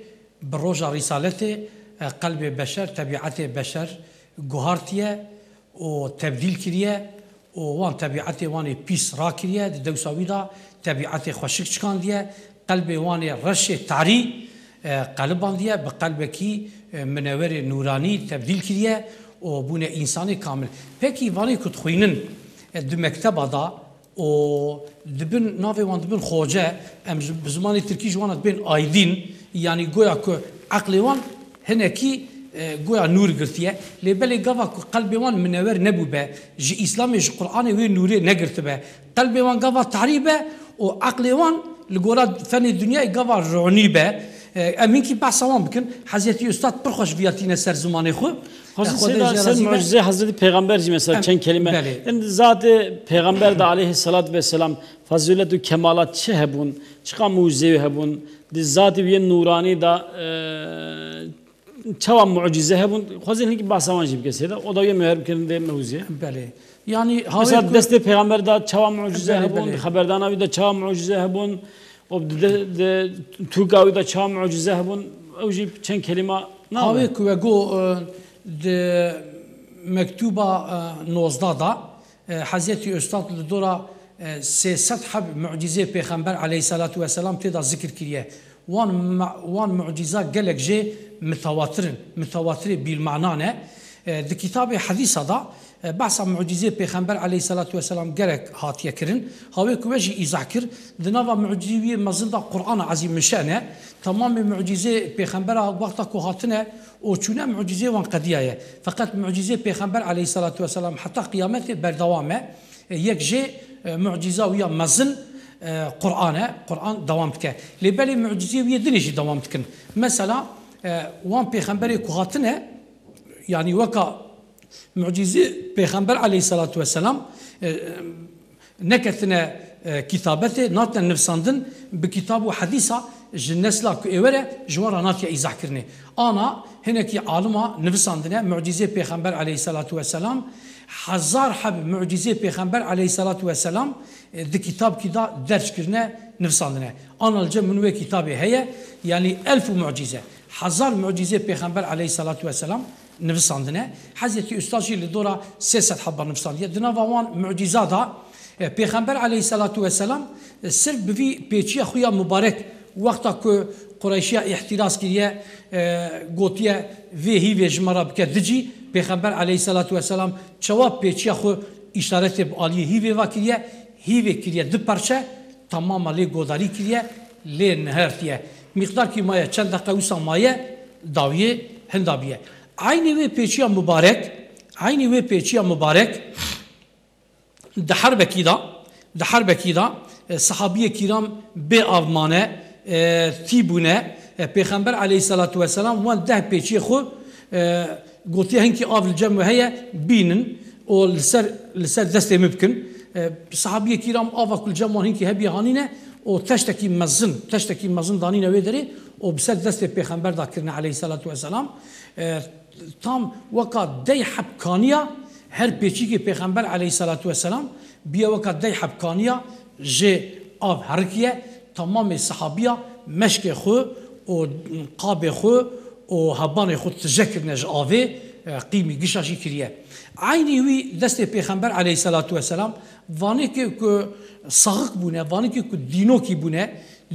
bi roja rîsaletê, e, qelbê beşer, tebîetê beşer guhartiye, û tebdîl kiriye û wan tebîetê wan ê pîs rakiriye, di dewsa wî de tebîetê xweşik çikandiye, qelbê wan ê reşê tarî, e, qelibandiye, bi qelbekî, e, minewerê nûranî tebdîl kiriye û bûne însanê kamil. Pekî vanê ku dixwînin, e, di mekteba de, û dibin, navê wan dibin xoce, em ji, bi zimanê tirkî ji wan re dibên aydîn, yanî goya ku eqlê wan hinekî, e, goya nûr girtiye. Lê belê gava ku qelbê wan minewer nebûbe, ji Îslamê, ji Qur'anê wê nûrê negirtibe, qelbê wan gava tarî be û eqlê wan li gora fenê dinyayê gava ronî be. E, em hinkî behsa wan bikin. Hezretî Ustad pir xweş viya tîne ser zimanê xwe. Xwezî Xwedê Seyda jê ser razî be. Mucizê Hezretî Pêxember jî mesela Em, çend kelîme. belê. Em zatê Pêxember de aleyhisselat vesselam fazilet û kemalat çi hebûn? Çiqa mucizeyê hebûn? Di zatê wî yê nûranî de, e, çawa mucize hebûn? Xwezî hinkî behsa wan jî bike Seyda. O da yê meher bikin vê mewzûyê. Belê. Yani Mesela hawê ku destê Pêxember de çawa mucize Belê, hebûn? belê. Di xeberdana wî de çawa mucize hebûn? Û di, di, di tûka wî de çawa mucize hebûn? Ew jî çend kelîma nabe. Hawê ku we got, e, di mektûba, e, nozdeh de, e, Hezretî Ustad li dora, e, sê sed heb mucîzê Pêxember aleyhisselatu vesselam tê de zikir kiriye. Wan ma-, wan mucîza gelek jê mitewatir in, mitewatirê bîlmana ne. E, di kitabê hedîsa de, E, behsa mucîzê Pêxember aleyhissalatu vesselam gerek hatiye kirin. Hawê ku we jî îzah kir, di nava mucîzê wî yê mezin de Qur'ana Ezîm Mişen e. Tamamê mucîzê Pêxembera wexta ku hatine û çûne mucîzê wan qediyaye. Feqet mucîzê Pêxember aleyhissalatu vesselam heta qiyametê berdewam e. E, yek jê, e, mucîza wî ya mezin, e, Qur'an e. Qur'an dewam dike. Lê belê mucîzê wî yê dinê jî dewam dikin. Mesela, e, wan pêxemberê ku hatine, yanî weka mucîzê Pêxember aleyhissalatu vesselam, e, neketine, e, kitabetê, natine nivsandin, bi kitab û hedîsa ji nesla ku ê were ji wan re natiye îzah kirinê. Ana hinekî alima nivisandine, mucîzê Pêxember aleyhissalatu vesselam, hezar heb mucîzê Pêxember aleyhissalatu vesselam, e, di kitabkî de derc kirine, nivisandine. Ana li cem min wê kitabê heye, yanî elf û mucîze. Hezar mucîzê Pêxember aleyhissalatu vesselam nivisandine. Hezretî Ustaz jî li dora sê sed heba nivisandiye. Di nava wan mucîza de, e, Pêxember aleyhissalatu vesselam, e, sirf bi vî pêçiya xwe ya mubarek, wexta ku Qureyşiya îhtiraz kiriye, e, gotiye, "Vê hîvê ji me re bike dicî." Pêxember aleyhissalatu vesselam çawa pêçiya xwe îşaretê bi aliyê hîvê ve kiriye, hîvê kiriye du parçe, tamama lê godarî kiriye, lê nihertiye. Mîqdarkî maye, çend deqe wisa maye, dawiyê hinda biye. Eynî wê pêçiya mubarek, eynî wê pêçiya mubarek di herbekî de, di herbekî de, e, sehabiyê kîram bê av mane, e, tî bûne. E, Pêxember aleyhissalatu vesselam wan deh pêçiyê xwe, e, gotiye, "Hinkî av li cem we heye, bînin û li ser, li ser destê min bikin." E, sehabiyê kîram ava ku li cem wan hinkî hebiye hanîne û teştekî mezin, teştekî mezin danîne wê derê û bi ser destê Pêxember de kirine aleyhissalatu vesselam. E, Tam weka dey heb kaniya, her pêçîkê Pêxember aleyhissalatu vesselam biye weka dey heb kaniya, ji av herikiye, tamamê sehabiya meşkê xwe û qabê xwe û hebanê xwe tije kirine ji avê, e, qîmî gişa jî kiriye. Eynî wî destê Pêxember aleyhissalatu vesselam, vanekê ku saxik bûne, vanekê ku dînokî bûne,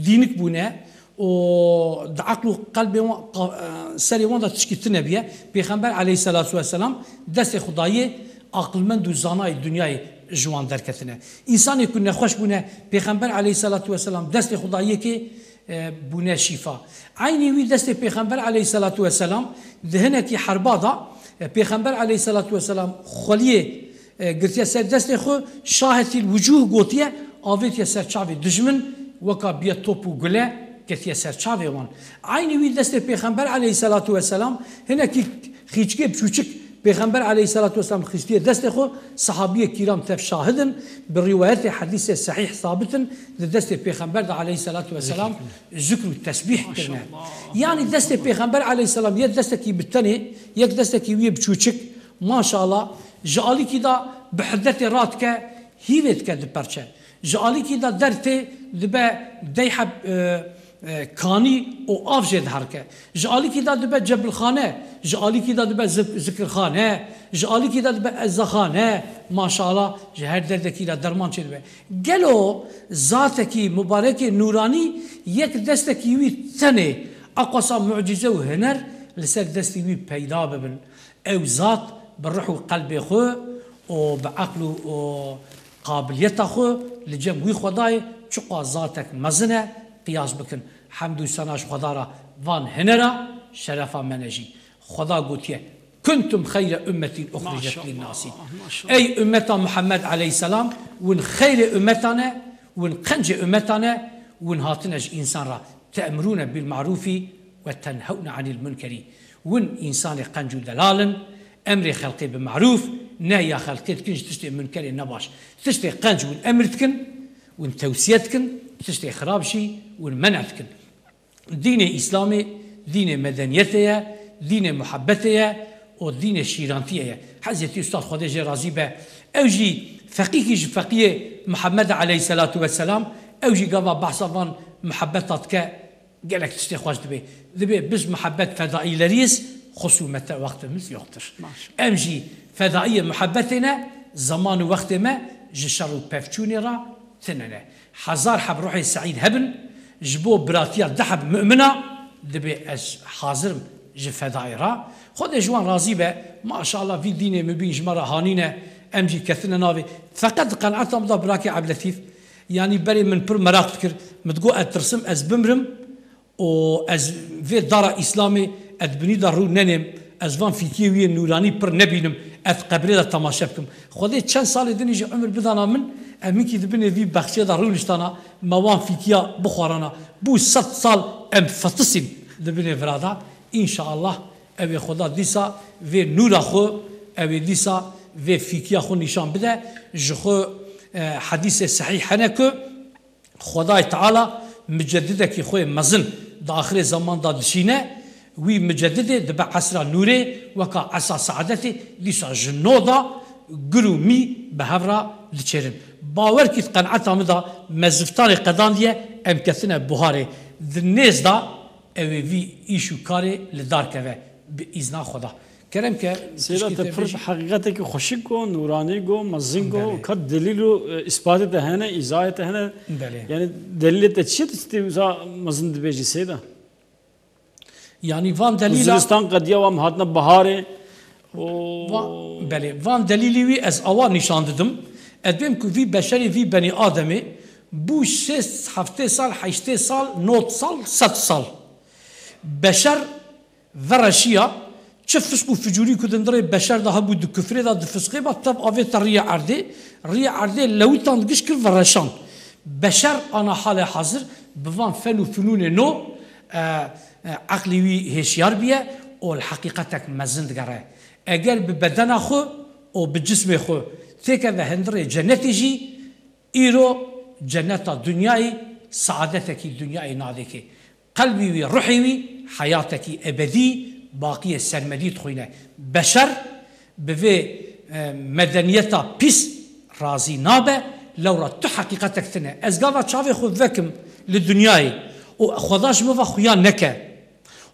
dînik bûne, û di eql û qelbê wan, qa-, e, serê wan de tişkî tune biye. Pêxember aleyhissalatu vesselam destê xwe dayê aqilmend û zanayê dinyayê ji wan derketine. Însanê ku nexweş bûne, Pêxember aleyhissalatu vesselam destê xwe dayê kê, e, bûne şîfa. Eynî wî destê Pêxember aleyhissalatu vesselam di hinekî herba de, e, Pêxember aleyhissalatu vesselam xweliyê e, girtiye ser destê xwe, "Şahetîl wucûh" gotiye, avêtiye ser çavê dijmin, weka biye top û gule, ketiye ser çavê wan. Eynî wî destê Pêxember aleyhissalatu vesselam, hinekî xîçkê biçûçik Pêxember aleyhissalatu vesselam xistiye destê xwe, sehabiyê kîram tev şahid in, bi rîwayetê hedîsê sehîh sabit in, di destê Pêxember de aleyhissalatu vesselam zikr û tesbîh kirine. Yanî destê Pêxember aleyhisselam yek destekî bi tenê, yek destekî wî yê biçûçik, maşallah, ji alîkî de bi hidetê radike, hîvê dike diperçe. Ji alîkî de dertê dibe dey heb, e, e, kanî û av jê diherike. Ji alîkî de dibe cebilxane, ji alîkî de dibe zik-, zikirxane, ji alîkî de dibe ezzaxane. Maşallah, ji her derdekî de derman çêdibe. Gelo zatekî mubarekê nûranî yek destekî wî tenê, eqasa mucîze û huner li ser destê wî peyda bibin? Ew zat bi ruh û qelbê xwe û bi eql û, û qabiliyeta xwe li cem wî Xwedayê çiqas zatek mezin e, qiyas bikin. Hemd û sena ji Xweda re van hinera şerefa me ne jî. Xweda gotiye, "Kuntum xeyre ummetin uxricet linnasî." Ey ummeta Muhammed aleyhisselam, win xeyrê ummeta ne, win qencê ummeta ne, win hatine ji însan re. "Te'murûne bil ma'rûfî ve tenhewne anil munkerî." Win însanê qenc û delal in, emrê xelkê bi marûf, nehya xelkê dikin ji tiştê munkerê nebaş. Tiştê qenc win emir dikin, win tewsiye dikin, tiştê xirab jî win men'a dikin. Dînê Îslamê dînê medeniyetê ye, dînê muhebbetê ye û dînê şîrantiyê ye. Hezretî Ustad Xwedê jê razî be, ew jî feqîkî ji feqiyê Muhammed aleyhisselatu vesselam, ew jî gava behsa van muhebbeta dike, gelek tiştê xweş dibê. Dibê biz muhabbet fedaileriyiz, xusumete wextimiz yoktur. Maşallah. Em jî fedaiyê muhabbetê ne, zaman û wextê me ji şer û pevçûnê re tune ne. Hezar heb ruhê seîd hebin, ji bo biratiya du heb mumina, dibê ez hazir im ji fedayê re. Xwedê ji wan razî be. Maşallah vî dînê mubîn ji me re hanîne. Em jî ketine navê. Feqet di qenaeta min de birakê Ebdilletîf, yanî berê min pir meraq dikir. Min digot ez tirsim ez bimrim û ez vê dara Îslamê ez binî de rû nenêm. Ez van fîkiyê wî yê nûranî pir nebînim. Ez qebrê de temaşe bikim. Xwedê çend salê din jî umir bidana min, em hinkî di binê vî bexçê de rûniştana, me wan fîkiya bixwarana. Bû sed sal em fetisîn di binê vira de. Înşaallah ew ê Xweda dîsa vê nûra xwe, ew ê dîsa vê fîkiya xwe nîşan bide. Ji xwe, e, hedîsê sehîh hene ku Xwedayê Teala micedidekî xwe yê mezin di axirê zeman de dişîne, wî micedidê dibe esra nûrê, weka esa seadetê, dîsa ji no de gur û mî bi hev re diçêrin. Bawer kî di qenaeta min de me ziftanê qedandiye, em ketine buharê. Di nêz de ew ê vî îş û karê li dar keve bi îzna Xweda. Kerem ke Seyda, tişkî te te pir bêjî. Heqîqetekî xweşik go, nûranî go, mezin go, Belê. Ka delîl û, e, îspatê te hene, îzahê te hene. Belê. Yani delîlê te çi ye, tu tê wisa mezin dibêjî Seyda? Yanî van delîla Zivistan qediya, wan hatine biharê. O Va-, belê, van delîlî wî ez awa nîşan didim. Ez dibêm ku vî beşerê, vî benî ademê bû şêst, heftê sal, heştê sal, nod sal, sed sal. Beşer vereşiya, çi fisq û ficûrî ku di ndirê beşer de hebû, di kufrê de, di fisqê de, tev avête riyê erdê, riyê erdê lewitand, giş kir, vereşan. Beşer ana halê hazir bi van fen û finûnê no, e, e, eqlê wî hêşiyar biye û li heqîqetek mezin digere. Eger bi bedena xwe û bi cismê xwe têkeve hundirê cenetê jî, îro ceneta dinyayê, saadetekî dinyayê nadêkê. Qelbî wî, ruhê wî heyatekî ebedî, baqiyê sermedî dixwîne. Beşer bi vê, e, medeniyeta pîs razî nabe, lewra tu heqîqetek tune. Ez gava çavê xwe vekim li dinyayê û Xweda ji min ve xuya neke.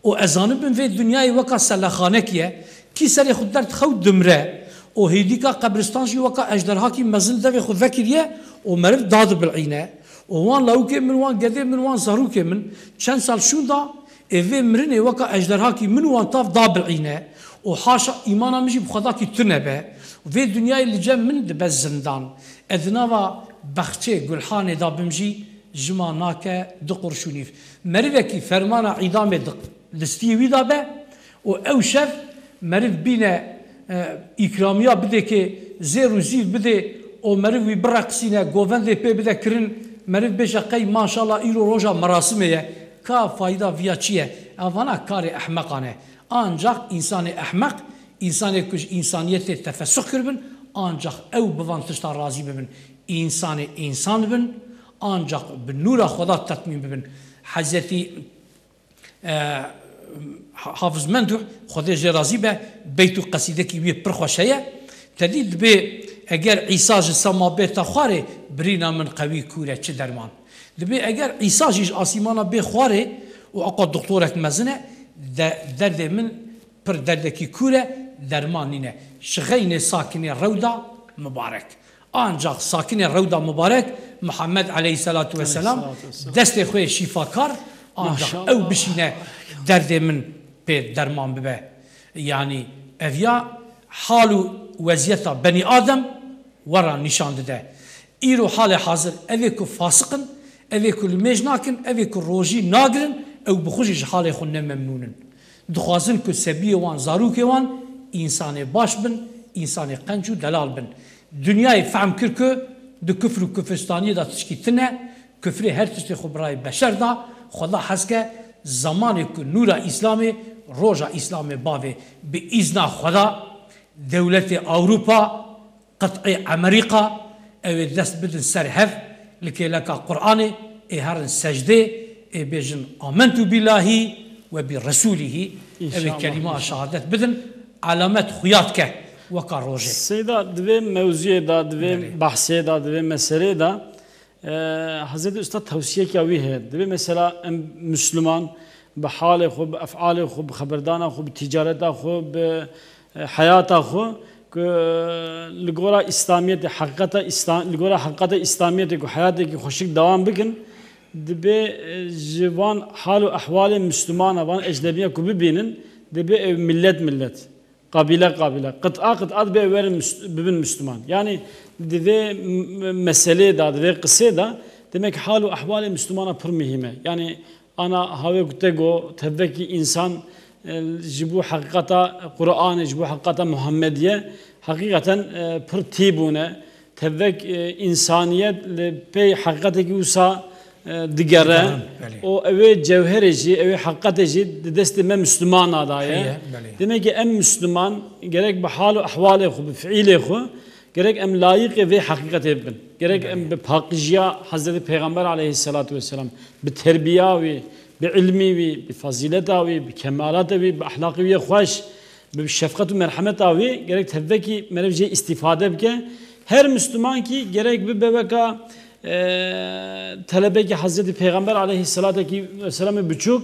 Û ez zanibim vê dinyayê weka selexanekî ye, kî serê xwe derd xew dimre û hêdîka qebristan jî weka ejderhakî mezin devê xwe vekiriye û meriv dadibilîne. Û wan lawikê min, wan gedê min, wan zarokê min çend sal şûnda, ê vê mirinê weka ejderhakî min wan tav dabilîne û haşa îmana min jî bi Xwedakî tune be. Vê dinyayê li cem min dibe zindan. Ez di nava bexçê gulhanê de bim jî, ji ma nake du qurş û nîv. Merivekî fermana îdamê di listiyê wî de be û ew şev meriv bîne, e, îkramiya bidêkê, zêr û zîv bidê û meriv wî bireqisîne, govendê pê bide kirin, meriv bêje qey maşallah îro roja merasimê ye. Ka fayda viya çi ye? Evana karê ehmeqan e. Ancaq însanê ehmeq, însanê ku ji însaniyetê tefesux kiribin, ancaq ew bi van tiştan razî bibin. Însanê însan bin, ancaq bi nûra Xweda tetmîn bibin. Hezretî, e, ha-, Hafiz Menduh, Xwedê jê razî be, beyt û qesîdekî wî pir xweş heye. Te dî dibê eger Îsa ji sema bête xwarê, birîna min qewî kûr e, çi derman? Dibê eger Îsa jî ji asîmana bê xwarê û eqa doktorek mezin e, de-, derdê min pir derdekî kûr e, derman nîne. Şixeynê sakinê rewda mibarek. Ancaq sakinê rewda mibarek Muhammed aleyhisselatu vesselam, Aleyhisselatu vesselam. Destê xwe yê şîfakar, ancaq Maşallah. Ew bişîne derdê min pê derman bibe. Yanî ev ya hal û weziyeta benî Adem we re nîşan dide. Îro halê hazir ev ê ku fasiq in, ev ê ku limêj nakin, ev ê ku rojî nagirin, ew bi xwe jî ji halê xwe ne memnûn in. Dixwazin ku sebiyê wan, zarokê wan însanê baş bin, însanê qenc û delal bin. Dinyayê fehm kir ku di kufr û kufristaniyê de tişkî tune, kufrê her tiştê xwe birayê beşer da, Xweda hez ke zemanê ku nûra Îslamê, roja Îslamê bavê, bi îzna Xweda dewletê Ewropa, qit'ê Emerîka, ew ê dest bidin ser hev li kêleka Qur'anê, ê herin secdê, ê bêjin amentu billahî we bi resûlihî, ew ê Înşallah, kelîma înşallah. Şehadet bidin, alamet xuya dike weka rojê. Seyda, di vê mewzuyê de, di vê Belê. Behsê de, di vê meselê de, e, Hezretî Usta tewsiyeke wî heye. Divê mesela em Müslüman bi halê xwe, bi efalê xwe, bi xeberdana xwe, bi ticareta xwe, bi, e, heyata xwe ku li gora Îslamiyetê, heqîqeta Îslam, li gora heqîqeta Îslamiyetê ku heyatekî xweşik dewam bikin, dibê, e, ji van hal û ehwalê Müslümana, van ecnebiya ku bibînin, Divê ew millet millet, qabîle qabîle, qit'a qit'a divê ew werin müst-, bibin Müslüman. Yani di vê m-, meselê de, di vê qisê de, demek hal û ehwalê Müslümana pir muhîm e. Yani ana hawê ku te got, tevvekî însan, e, ji bo heqîqeta Qur'anê, ji bo heqîqeta Muhammediye, heqîqeten, e, pir tî bûne. Tevvek, e, însaniyet li pey heqîqetekî wisa, e, digere. Digerin, belê. Û ew ê cewherê jî, ew ê heqîqetê jî di destê me Müslümana de ye. Heye, belê. Demek ki em Müslüman gerek bi hal û ehwalê xwe, bi fiîlê xwe, gerek em layîqê vê heqîqetê bibin. Gerek em Belê. bi paqijiya Hezretî Peyxamber aleyhisselatu vesselam, bi terbiya wî, bi ilmî wî, bi fazîleta wî, bi kemalata wî, bi ehlaqê wî yê xweş, bi şefqet û merhemeta wî gerek tevvekî meriv jê îstîfade bike. Her Müslümankî gerek bibe weka, e, telebekî Hezretî Peyxamber aleyhisselateki vesselamê biçûk,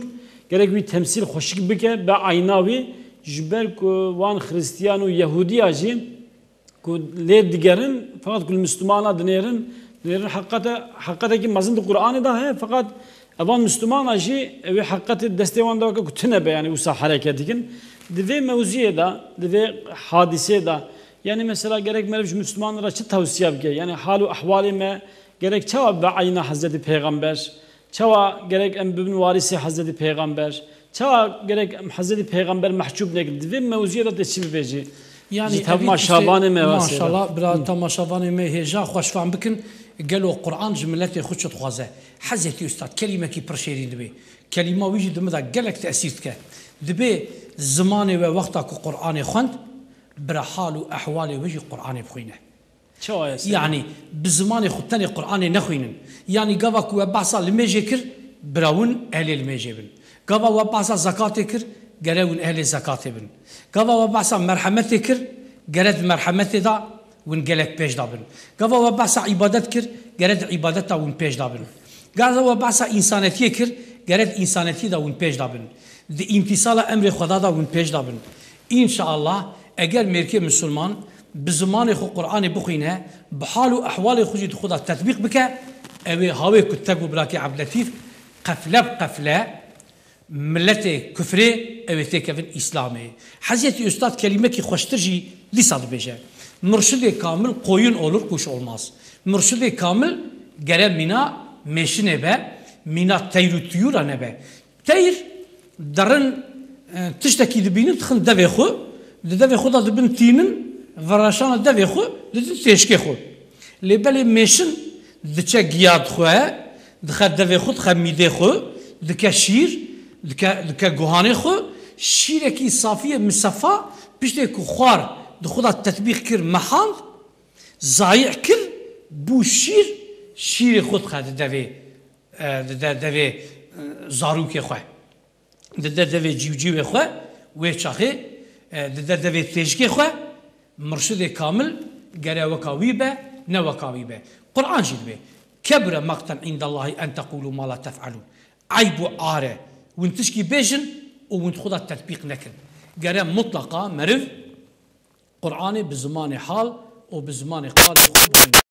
gerek wî temsîl xweşik bike, be ayna wî, ji ber ku wan Xristiyan û Yehudiya jî ku lê digerin, feqet ku li Müslümana dinêrin, dinêrin heqete, heqetekî mezin di Qur'anê de heye, feqet evan Müslümana jî ew ê heqetê destê wan de weke ku tune be, yani wisa hereket dikin. Di vê mewzuyê de, di vê hadisê de, yani mesela gerek meriv ji Müslüman re çi tewsiya bike? Yani hal û ehwalê me gerek çawa be eyna Hezretî Peyxamber? Çawa gerek em bibin warîsê Hezretî Peyxamber? Çawa gerek em Hezretî Peyxamber mehcûb nekin? Di vê mewzuyê de te çi bibêjî? Yani, Ji evî temaşavanê tiştê, me ve sêre. Maşallah, bira temaşavanê me hêja xweş fam bikin, gelo Qur'an ji miletê xwe çi dixwaze? Hezretî Ustad, kelîmekî pir şêrîn dibê. Kelîma wî jî di min de gelek tesîr dike. Dibê zimanê we wexta ku Qur'anê xwend, bira hal û ehwalê we jî Qur'anê bixwîne. Çawa ye sêr? Yani bi zimanê xwe tenê Qur'anê nexwînin. Yani gava ku we behsa limêjê kir, bira win ehlê limêjê bin. Gava we behsa zekatê kir, gere win ehlê zekatê bin. Gava we behsa merhemetê kir, gere di merhemetê de win gelek pêş de bin. Gava we behsa îbadet kir, gere di îbadeta win pêş de bin. Gava we behsa însanetiyê kir, gere di însanetiyê de win pêş de bin. Di îmtîsala emrê Xweda de win pêş de bin. Înşaallah, eger mêrkê misilman bi zimanê xwe Qur'anê bixwîne, bi hal û ehwalê xwe jî di xwe de tetbîq bike, ew ê hawê ku te got birakê Ebdletîf, qefle bi qefle miletê kufrê ew ê têkevin Îslamê. Hezretî Ustad kelîmekî xweştir jî dîsa dibêje, Murşidê kamil koyun olur, kuş olmaz. Murşidê kamil gere mîna mêşinê be, mîna teyr û tuyûra nebe. Teyr derin, e, tiştekî dibînin, dixin devê xwe, di devê xwe de dibin tînin, vereşana devê xwe, didin têşkê xwe. Lê belê mêşin diçe giya dixwe, dixe devê xwe, dixe mîdê xwe, dike şîr, dike, dike guhanê xwe, şîrekî safiyê misefa, piştê ku xwar di xwe de tetbîq kir, mehand, zayî kir, bû şîr, şîrê xwe dixe di devê, e, dide devê, e, zarokê xwe, dide devê cîwcîwê xwe, wê çaxê, e, dide devê têjkê xwe, murşidê kamil gere weka wî be, ne weka wî be. Qur'an jî dibê, Kebure maqten indallahî en teqûlû ma la tef'elûn. Eyb û ar e, win tişkî bêjin û win xwe de tetbîq nekin. Gere mutlaqa meriv Qur'anê bi zimanê hal û bi zimanê qalê xwe bixwîne.